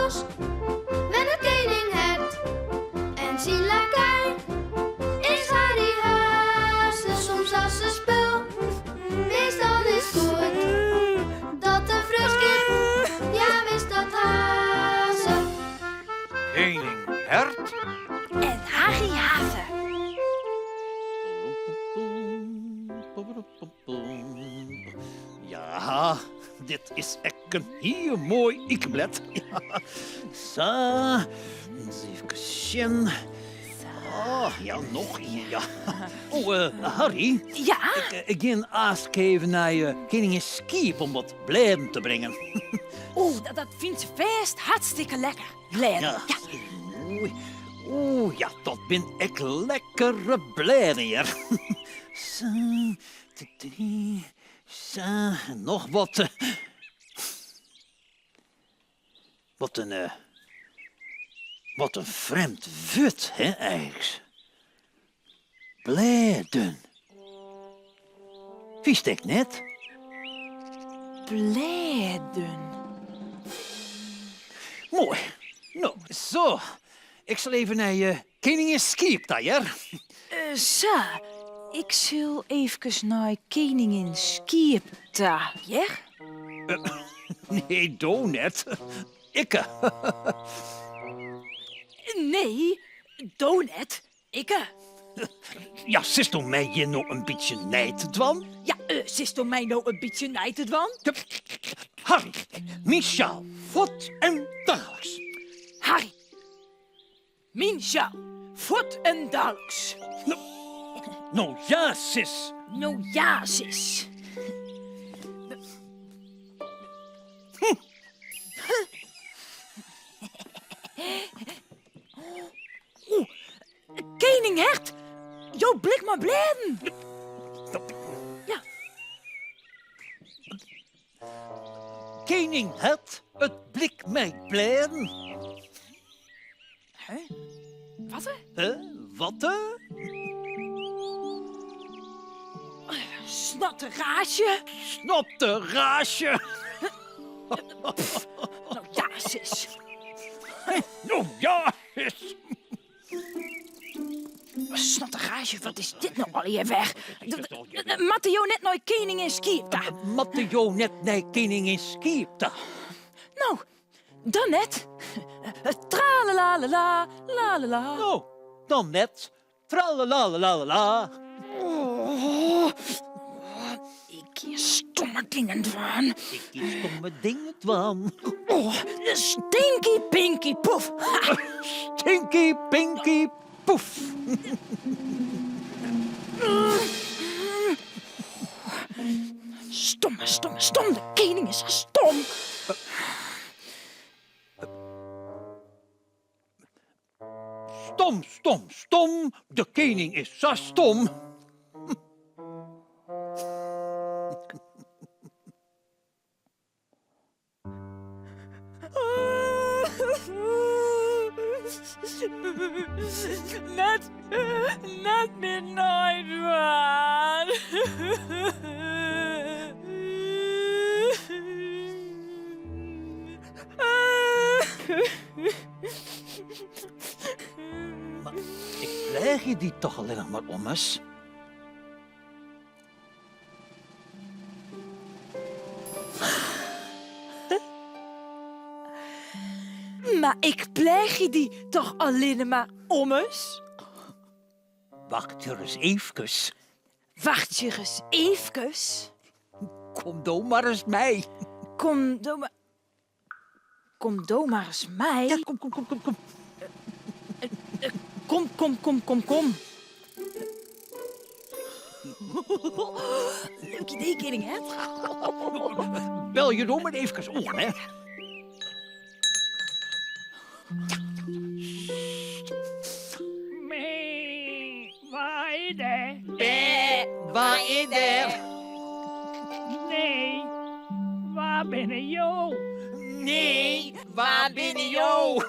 bosk wennet kening Hert en syn lakei is Harry Haze. Soms as se spul, meastal is 't goed dat de freonskip, ja wis dat ha se. Kening Hert en Harry Haze. Ja, dit is ek in hiel moai ikeblêd. Sa, ris even sjen. Oh, ja, noch ien, ja. Oh, eh, Harry. Ja? Ik, eh, ik gean aanst even nei eh, Keningin Skiep om wat blêden te bringen. Oeh, dat, dat fynt se fêst hartstikke lekker. Blêden. Ja. Moai. Oeh, ja, dat bin ek lekkere blêden hear. Sa, sa, noch wat. Wat in, wat in frjemd wurd, hè, eins. Blêden. Witst ek net? Blêden. Moai. No, zo. Ik sil even nei Keningin Skiep ta, hear. Sa, ik sil eefkes nei Keningin Skiep ta, hear. Nee, do net. Ikke. Nee, do net. Ikke. Ja, sitsto my hjir no in bytsje nei te dwaan? Ja, sitsto my no in bytsje nei te dwaan? Harry, myn sjaal, fuort en daliks. Harry, myn sjaal, fuort en daliks. No, no ja, sis. No ja, sis. Oeh, kening Hert, jo blik mei blêden. Ja. Kening Hert, it blik mei blêden. Huh? Wat? Huh? Wat? Snotteraasje. Snotteraasje. No ja, sis. No ja, sis. Snotterage, wat is dit no allegear wer? Moatte jo net nei Keningin Skiep ta? Moatte jo net nei Keningin Skiep ta? No, dan net. Tralalalala, lalala. No, dan net. Tralalalala. Oh, ik gean stomme dingen dwaan. Ik gean stomme dingen dwaan. Oh, stinky pinky poef. Stinky pinky poef. Stomme, stomme, stom. De kening is sa stom. Stom, stom, stom, de kening is sa stom. Net, net mear neidwaan. Mar ik pleagje dy toch allinnich mar ommers? Mar ik pleagje dy toch allinne mar ommers? Wacht ris eefkes. Wacht ris eefkes. Kom do mar ris mei. Kom do mar. Kom do mar ris mei. Ja, kom, kom, kom, kom, kom. Kom, kom, kom, kom, kom. Leuk idee, kening, hè? Belje do mar eefkes oan, hè? Mee, wa is der? Bê, wa is der? Nee, wa binne jo? Nee, wa binne jo?